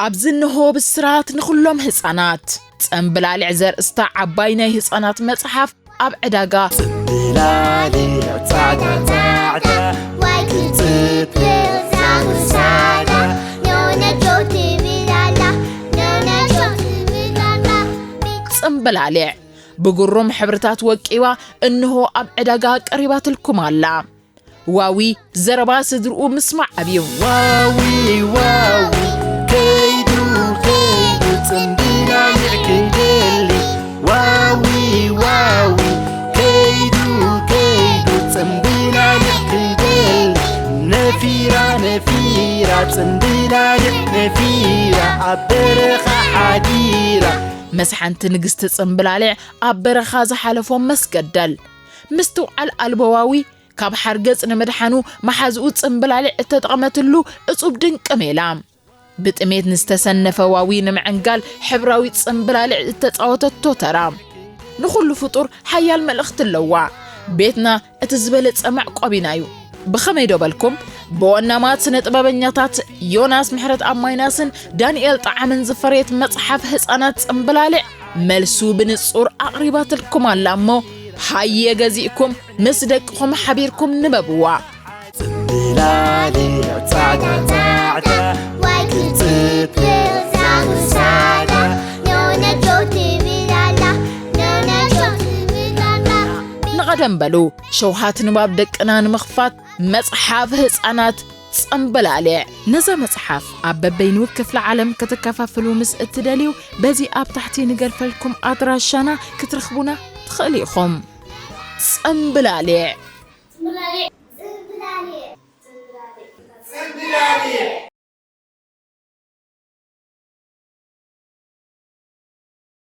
ኣብዚ እንሆ ብስራት ንኹሎም ህጻናት። ጸምብላሊዕ ዘርእስታ ዓባይ ናይ ህጻናት መጽሓፍ ኣብ ዕዳጋ። ጽምብላሊዕ ጻዕዳ ጻዕዳ ዋይ ክትጽብቕ ዛጉሳዳ ኖነጆ ትብል ኣላ ኖነጆ ትብል ኣላ። ጽምብላሊዕ ብግሩም ሕብርታት ወቂባ እንሆ ኣብ ዕዳጋ ቀሪባትልኩም ኣላ። ዋዊ ዘረባ ስድርኡ ምስማዕ ኣብዩ። ዋዊ ዋዊ ከይዱ ከይዱ ጽምብላሊዕ ክደሊ ዋዊ ዋዊ ከይዱ ከይዱ ጽምብላሊዕ ክደሊ ነፊራ ነፊራ ጽምብላሊዕ ነፊራ ኣብ በረኻ ሓዲራ ምስ ሓንቲ ንግስቲ ጽምብላሊዕ ኣብ በረኻ ዝሓለፎም መስገደል ምስትውዓል ኣልቦ ዋዊ ካብ ሓርገጽ ንምድሓኑ መሓዝኡ ጽምብላሊዕ እተጠቕመትሉ እጹብ ድንቂ ሜላ። ብጥሜት ንዝተሰነፈ ዋዊ ንምዕንጋል ሕብራዊ ጽምብላሊዕ እተጻወተቶ ተራ ንኹሉ ፍጡር ሓያል መልእኽቲ ኣለዋ። ቤትና እቲ ዝበለጸ መዕቆቢና እዩ። ብኸመይ ዶ በልኩም? ብወናማት ስነ ጥበበኛታት ዮናስ ምሕረት ኣብ ማይናስን ዳንኤል ጣዓምን ዝፈረየት መጽሓፍ ህጻናት ጽምብላሊዕ መልሱ ብንጹር ኣቕሪባትልኩም ኣላ እሞ ሃየ ገዚእኩም ምስ ደቅኹም ሓቢርኩም ንበብዋ። ጽምብላሊዕ ጻዕዳ ጻዕዳ ዋይ ክትጽብቕ ዛጉሳዳ ኖነጆ ትብል ኣላ ኖነጆ ትብል ኣላ። ንቐደም በሉ ሸውሃት ንባብ ደቅና ንምኽፋት መጽሓፍ ህጻናት ጽምብላሊዕ። ነዛ መጽሓፍ ኣብ በበይኑ ክፍለ ዓለም ክትከፋፍሉ ምስ እትደልዩ በዚ ኣብ ታሕቲ ንገድፈልኩም ኣድራሻና ክትረኽቡና ትኽእሉ ኢኹም። ጽምብላሊዕ።